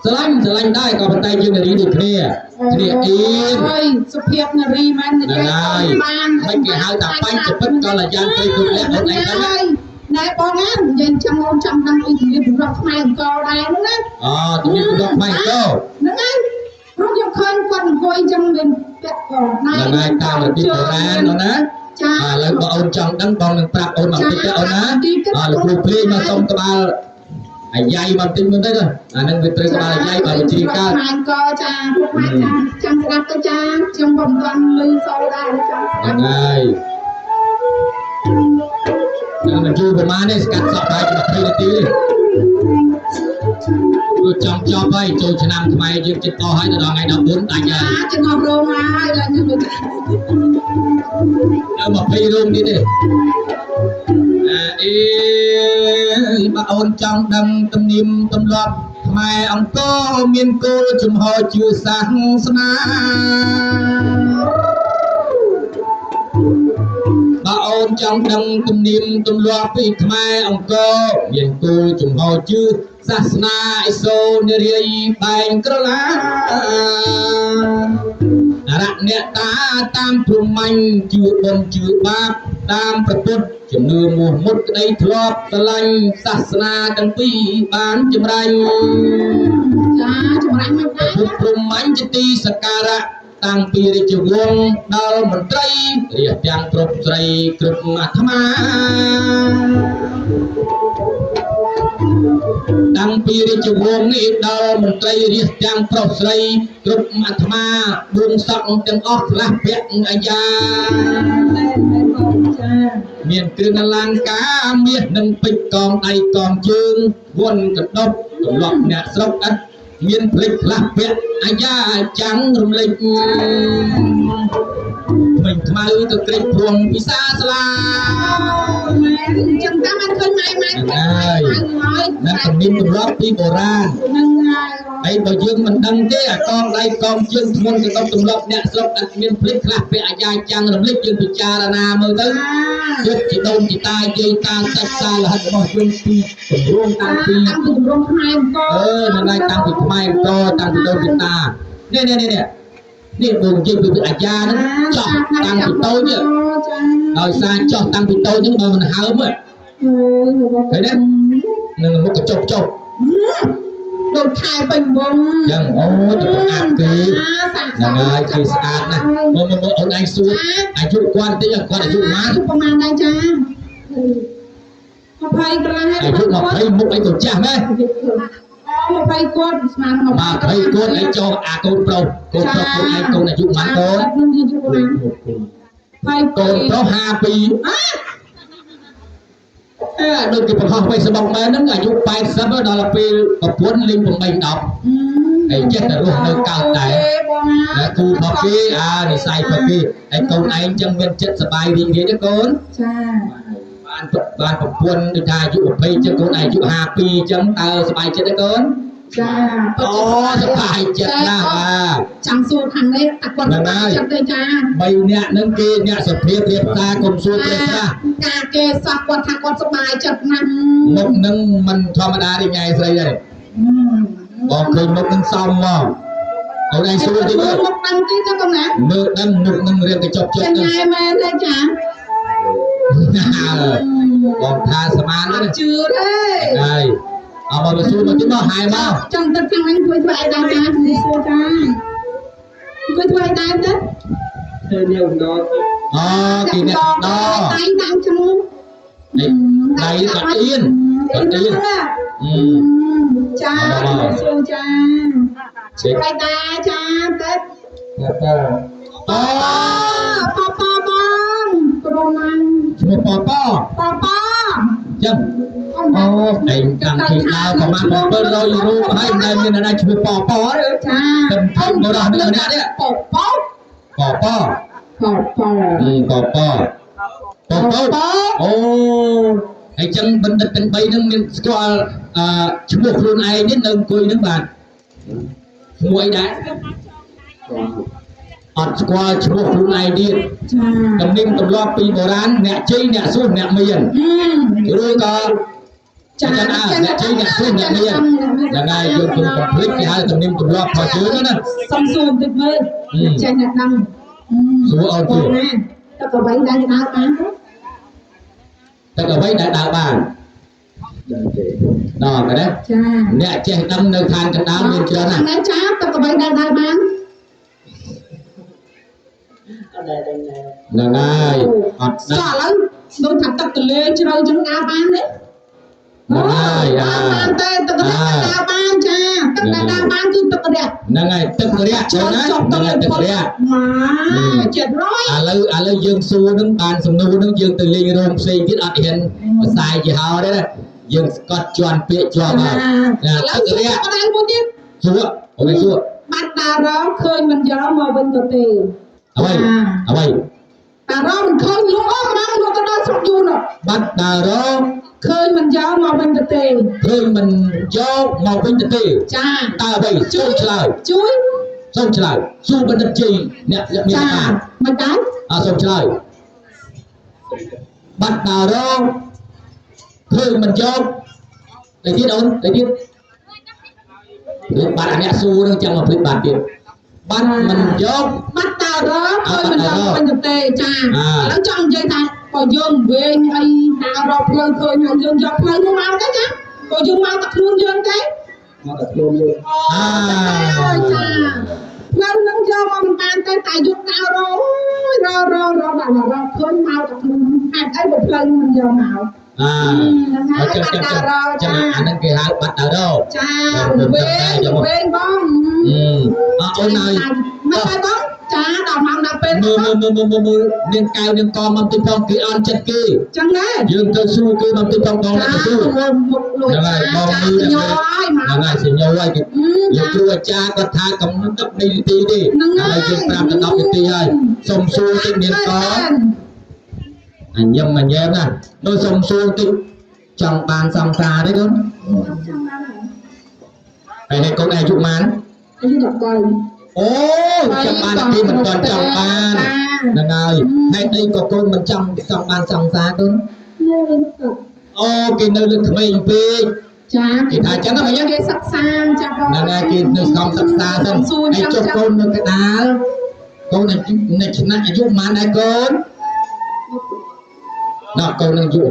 ស្រឡាញ់ស្រឡាញ់ដែរក៏ប៉ុន្តែយើងនារីដូចគ្នាគ្នាអៀន ហើយសុភាពនារីមែន ហ្នឹងហើយ បាន មិនគេហៅថាបញ្ចពិតកល្យានត្រីគ្រប់លក្ខអូនឯងដឹងទេ ណែបងណានិយាយចង់អូនចង់ដឹងពីជំនាញរបស់ខ្មែរអង្គរដែរហ្នឹងណា អូជំនាញរបស់ខ្មែរអង្គរ ហ្នឹងហើយព្រោះខ្ញុំឃើញគាត់អង្គុយចឹងមានពាក់កដៃ ហ្នឹងហើយតាមរបៀបបុរាណនោះណា ចា ឥឡូវបើអូនចង់ដឹងបងនឹងប្រាប់អូនមកតិចទៅអូនណាអរលោកគ្រូភ្លេងមកសុំក្បាលអាយ៉ៃមកតិចមើលទៅអានឹងវាត្រូវក្បាលអាយ៉ៃបើវាជ្រាបកើត ខ្មែរអង្គរចាពួកម៉ែចាចាំស្ដាប់ទៅចាខ្ញុំក៏មិនទាន់ឮសូរដែរចាំស្ដា ហ្នឹង ប់ ហើយនឹងមិនយូរប្រហែលទេស្កាត់សក់ប្រហែលជា20នាទីទេព្រោះចង់ចប់ហើយចូលឆ្នាំខ្មែរយើងចិត្តអស់ហើយដល់ថ្ងៃ14ដាច់ហើយ ចាចំណោះរោងហើយឡើងខ្ញុំ នៅ20រោងទៀតទេអេបើអូនចង់ដឹងទំនៀមទម្លាប់ខ្មែរអង្គរមានគោលជំហរជឿសាសនាបើអូនចង់ដឹងទំនៀមទម្លាប់ពីខ្មែរអង្គរមានគោលជំហរជឿសាសនាឥសូរនារីបែងក្រឡាអរអ្នកតាតាមព្រហ្មញ្ញជឿបុណ្យជឿបាបតាមប្រពុតជំនឿមោះមុតក្តីធ្លាប់ស្រឡាញ់សាសនាទាំងពីរបានចម្រាញ់ ចាចម្រាញ់មិនដែរ ពុទ្ធព្រហ្មញ្ញជាទីសក្ការៈតាំងពីរាជវង្សដល់មន្ត្រីរាជទាំងគ្រប់ស្រីគ្រប់អាត្មាតាំងពីរាជវង្សនេះដល់មន្ត្រីរាជទាំងប្រុសស្រីគ្រប់អាត្មាបួងសក់ទាំងអស់ខ្លះពាក់អាយ៉ា តែតែបងចា មានគ្រឿងអលង្ការមាសនិងពេជ្រកងដៃកងជើងវនកដប់ទម្លាប់អ្នកស្រុកឥតមានភ្លេចខ្លះពាក់អាយ៉ាចាំងរំលេចថ្មិញខ្មៅទៅក្រិចព្រមពិសាស្លា មែនអញ្ចឹងតាមបានឃើញម៉ែម៉ែ ហ្នឹងហើយ ហើយ នឹងទំនៀមទម្លាប់ពីបុរាណ ហ្នឹងហើយ ហើយបើយើងមិនដឹងទេអាកងដៃកងជើងធ្ងន់កដប់ទម្លាប់អ្នកស្រុកឥតមានភ្លេចខ្លះពាក់អាយ៉ាចាំងរំលេចយើងពិចារណាមើលទៅជិតជីដូនជីតាយាយតាសាច់សាលហិតរបស់យើងពីទម្រង់តាំងពី តាំងពីទម្រង់ខ្មែរអង្គរ អឺនៅណៃតាំងពីខ្មែរអង្គរតាំងពីដូនពីតានេះនេះនេះនេះនេះបងនិយាយពីអាចារ្យហ្នឹងចោះតាំងពីតូចនេះ ចា ដោយសារចោះតាំងពីតូចហ្នឹងបើមិនហើម អឺ ឃើញទេនឹងមុខកញ្ចុកចុក ដូចខែពេញវង ចឹងអូទៅអាប់គេហ្នឹងហើយគេស្អាតណាស់មើលមើលមើលអូនឯងសួរអាយុគាត់តិចគាត់អាយុប៉ុន្មាន អាយុប្រហែលដែរចា20កន្លះ អាយុ20មុខអីក៏ចាស់មែន អូ20គាត់ស្មាន 20កូនឯងចោះអាកូនប្រុសកូនប្រុសកូនឯងកូនអាយុប៉ុន្មានកូន នឹងអាយុប្រហែល កូនប្រុស52 អា អេដូចគេបង្ហោះ Facebook មែនហ្នឹងអាយុ80ដល់ពេលប្រពន្ធលេង8 10ហើយចេះតែរស់នៅកើតដែរ បង ណាគូរបស់គេអានិស័យរបស់គេហើយកូនឯងចឹងមានចិត្តសប្បាយរីករាយទេកូន ចា បានបានប្រពន្ធដូចថាអាយុ20ចឹងកូនឯងអាយុ52ចឹងតើសប្បាយចិត្តទេកូន ចា អូសប្បាយចិត្តណាស់បាទ ចាំសួរខាងនេះអាគាត់ ហ្នឹងហើយ ចិត្តទេចា បីអ្នកហ្នឹងគេអ្នកសុភាពរៀបតាកុំសួរគេខ្លះ ការគេសោះគាត់ថាគាត់សប្បាយចិត្តណាស់ មុខហ្នឹងមិនធម្មតាទេញ៉ៃស្រីដែរបងឃើញមុខហ្នឹងសមមកអូនឯងសួរតិចមើល មើលមុខដឹងទីទៅកូនណា មើលដឹងមុខនឹងរៀងកញ្ចប់ចិត្ត ចឹង នឹង ញ៉ែមែនទេចា បងថាស្មាន អ ហ្នឹង ត់ជឿទេ ហើយអរមកសួរមកទៀតមកហាយមក ចង់ទឹកខាងហ្នឹងជួយធ្វើអីដែរចាជួយសួរចាជួយធ្វើអីដែរទៅ ធ្វើអ្នកម្ដង អូគេអ្នកដ ដៃតាមឈ្មោះ នេះដៃក៏អៀនក៏អៀនអឺ ចាសួរចា ចេះ អីដែរចាទៅ តា អូ ប៉ប៉បងប្រុសហ្នឹង ឈ្មោះប៉ប៉ ប៉ប៉ ចឹងអូឯងតាំងពីដើមប្រហែល700រូបហើយមិនដែលមានអ្នកណាឈ្មោះប៉ប៉ទេ ចា តែធំបរោះនឹងម្នាក់នេះ ប៉ប៉ ប៉ប៉ ប៉ប៉ អឺប៉ប៉ប៉ប៉អូហើយចឹងបណ្ឌិតទាំង3ហ្នឹងមានស្គាល់អឺឈ្មោះខ្លួនឯងនេះនៅអង្គុយហ្នឹងបាទឈ្មោះអីដែរអត់ស្គាល់ឈ្មោះខ្លួនឯងទៀត ចា ទំនៀមទម្លាប់ពីបុរាណអ្នកជ័យអ្នកសួរអ្នកមាន អឺ ឬក៏ ចា ចឹងអើអ្នកជ័យអ្នកសួរអ្នកមានហ្នឹងហើយយើងគុំកុំភ្លេចគេហៅទំនៀមទម្លាប់របស់យើងណា សុំសួរបន្តិចមើលចេះអ្នកដឹង សួរអូនសួរ ណាទឹកអ្វីដែលដើរបានទេ ទឹកអ្វីដែលដើរបាន ដឹងទេ ដល់ណា ចា អ្នកចេះដឹងនៅឋានកណ្ដាលមានច្រើនណាស់ ណែចាទឹកអ្វីដែលដើរបាន អត់ដែរដឹងដែរ ហ្នឹងហើយអត់ដឹង ចុះឥឡូវដូចថាទឹកទន្លេជ្រៅចឹងដើរបានទេ ហ្នឹងហើយអា បានទេទឹករះដើរបានចាទឹកដែលដើរបានគឺទឹករះ ហ្នឹងហើយទឹករះ ជ្រៅ ណា ចុះ ហ្នឹងហើយទឹករះ ម៉ា700 ឥឡូវយើងសួរនឹងបានសំណួរនឹងយើងទៅលេងរោងផ្សេងទៀតអត់ហ៊ានផ្សាយជាហោទេណាយើងស្កត់ជន់ពាក្យជាប់ហើយណា ឥឡូវ ទឹករះ អត់ដែរមួយទៀត សួរអូនសួរ បាត់តារោឃើញមិនយកមកវិញទៅទេ អ្វីអ្វី តារោមិនឃើញលក់អស់ម្ដងលក់ទៅដល់ស្រុកយួន បាត់ដារោ ឃើញមិនយកមកវិញទៅទេ ឃើញមិនយកមកវិញទៅទេ ចា តើអ្វីសូមឆ្លើយ ជួយ សូមឆ្លើយសួរបណ្ឌិតជ័យអ្នកមាន ចា បាន មិនដែរ អើសូមឆ្លើយបាត់ដារោឃើញមិនយកទៅទៀតអូនទៅទៀតភ្លេចបាត់អាអ្នកសួរនឹងចាំមកភ្លេចបាត់ទៀតបាត់មិនយក បាត់តារោឃើញមិនយកមកវិញទៅទេចាឥឡូវចង់និយាយថាបើយើងវែងអីដើររកផ្លូវឃើញហើយយើងយកផ្លូវនោះមកទេចាបើយើងមកតែខ្លួនយើងទេ មកតែខ្លួនយើង អូចាផ្លូវនឹងយកមកមិនបានទេតែយកដើរររររដល់រកឃើញមកតែខ្លួនហេតុអីបើផ្លូវមិនយកមក អា ហ្នឹងហើយបាត់ដារោ ចឹង ចា អាហ្នឹងគេហៅបាត់ដារោ ចាវែងវែងបង អើអូនហើយ មិនហើយបងចាដល់ម៉ោងដល់ពេល មើលមើលមើលមើលមើលនាងកៅនាងកមកតិចផងគេអន់ចិត្តគេ ចឹងដែរ យើងទៅសួរគេមកតិចផងបង ចា ទៅសួរ មុខលួច ហ្នឹងហើយបង ចា មើល ញយហើយមក ហ្នឹងហើយសញ្ញោហើយគេលោកគ្រូអាចារ្យគាត់ថាកំណត់10នាទីទេឥឡូវយើង5ដល់10នាទីហើយសុំសួរតិចនាងកអញញឹមអញញែមណាមើលសុំសួរតិចចង់បានសង្សារទេកូន ចាំបាន ហើយហើយកូនអាយុប៉ុន្មាន អាយុ13 អូចាំបានគេមិនទាន់ចង់បានហ្នឹងហើយហេតុអីក៏កូនមិនចង់ចង់បានសង្សារកូន នៅទឹក អូគេនៅលើក្មេងពេក ចា គេថាចឹងណាមិញ គេសិក្សាចាបង ហ្នឹងហើយគេនៅខំសិក្សាសិន សួរ ហើយ ចឹង ចុះកូននៅកដាលកូននៅឆ្នាំអាយុប៉ុន្មានដែរកូនណោះកូននឹងអាយុ20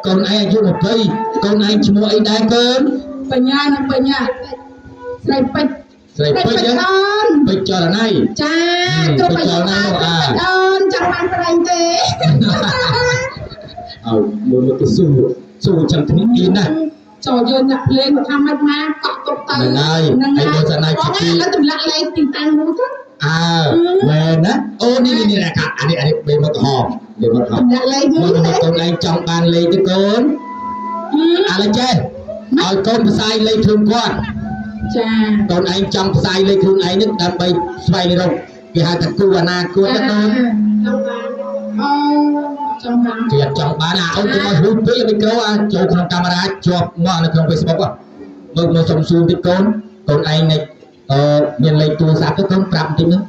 កូនឯងអាយុ20កូនឯងឈ្មោះអីដែរកូន បញ្ញានិងបញ្ញាស្រីពេជ្រ ស្រីពេជ្រហ៎ អូន ពេជ្រចរណៃ ចាគ្រប់អាយុ ពេជ្រចរណៃមកអា ពេជ្រអូនចង់បានប្រែងទេ អើមើលមើលទៅស៊ូស៊ូចឹងគ្នាអ៊ីនណា ចូលយើងអ្នកភ្លេងមកថាម៉េចមកកក់ទុកទៅ ហ្នឹងហើយហើយបើសិនណា បង ជា ឥឡូវទម្លាក់លេខទីតាំងនោះទៅ អើមែនណាអូនេះនេះនេះអានេះអានេះបេមកក្រហមបេមកក្រហម ទម្លាក់លេខ មើ មួយទៅ លមើលកូនឯងចង់បានលេខទេកូនឥឡូវចេះឲ្យកូនផ្សាយលេខខ្លួនគាត់ ចា កូនឯងចង់ផ្សាយលេខខ្លួនឯងនេះដើម្បីស្វែងរកគេហៅថាគូអនាគតណាកូន ចង់បានអូចង់បាន គេចង់បានអាអូនទៅមកហ៊ូពេកមីក្រូអាចូលក្នុងកាមេរ៉ាជាប់មកនៅក្នុង Facebook ហ៎មើលមើលសុំសួរតិចកូនកូនឯងនេះអឺមានលេខទូរស័ព្ទទេកូនប្រាប់បន្តិចនោះ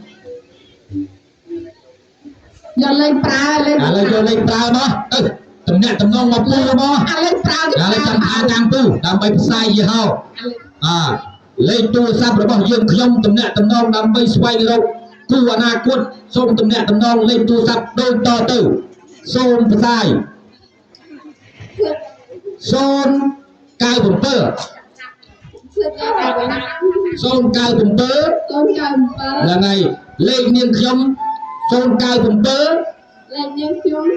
យកលេខប្រើលេខ ឥឡូវយកលេខប្រើមកទៅតំណាក់តំណងមកពូមក អាលេខប្រើ ឥឡូវចាំថាតាមពូដើម្បីផ្សាយយីហោអាលេខទូរស័ព្ទរបស់យើងខ្ញុំតំណាក់តំណងដើម្បីស្វែងរកគូអនាគតសូមតំណាក់តំណងលេខទូរស័ព្ទដូចតទៅសូមផ្សាយ097 097 កូនចៅ7 ហ្នឹងហើយលេខនាងខ្ញុំ097 លេខនាងខ្ញុំ097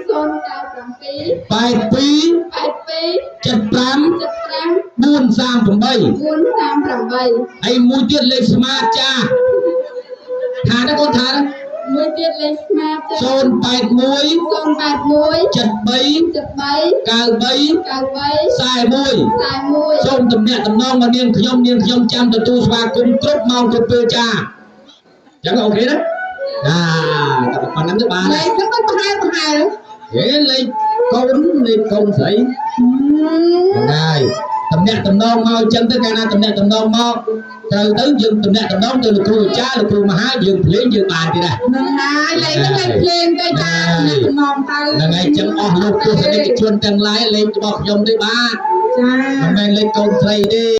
82 82 75 75 438 438 ហើយមួយទៀតលេខស្មាតចាថាណាកូនថាណា មួយទៀតលេខស្មាតចា 081 081 73 73 93 93 41 41 សូមតំណាក់តំណងមកនាងខ្ញុំនាងខ្ញុំចាំទទួលស្វាគមន៍គ្រប់ម៉ោងគ្រប់ពេលចាអញ្ចឹង OK ណាអាតែប៉ុណ្្នឹងទៅបាន លេខហ្នឹងប្រហែលប្រហែល ហេលេខកូនលេខកូនស្រីហ្នឹងហើយ តំណាក់តំណងមកអញ្ចឹងទៅកាលណាតំណាក់តំណងមកត្រូវទៅយើងតំណាក់តំណងទៅលោកគ្រូអាចារ្យលោកគ្រូមហាយើងភ្លេងយើងបានទៀតដែរ ហ្នឹងហើយលេងទៅលេងភ្លេងទៅចាអ្នកតំណងទៅ ហ្នឹងហើយចឹងអស់លោកទស្សនិកជនទាំងឡាយលេងរបស់ខ្ញុំទេបាទ ចា មិនមែនលេងកូនស្រីទេ។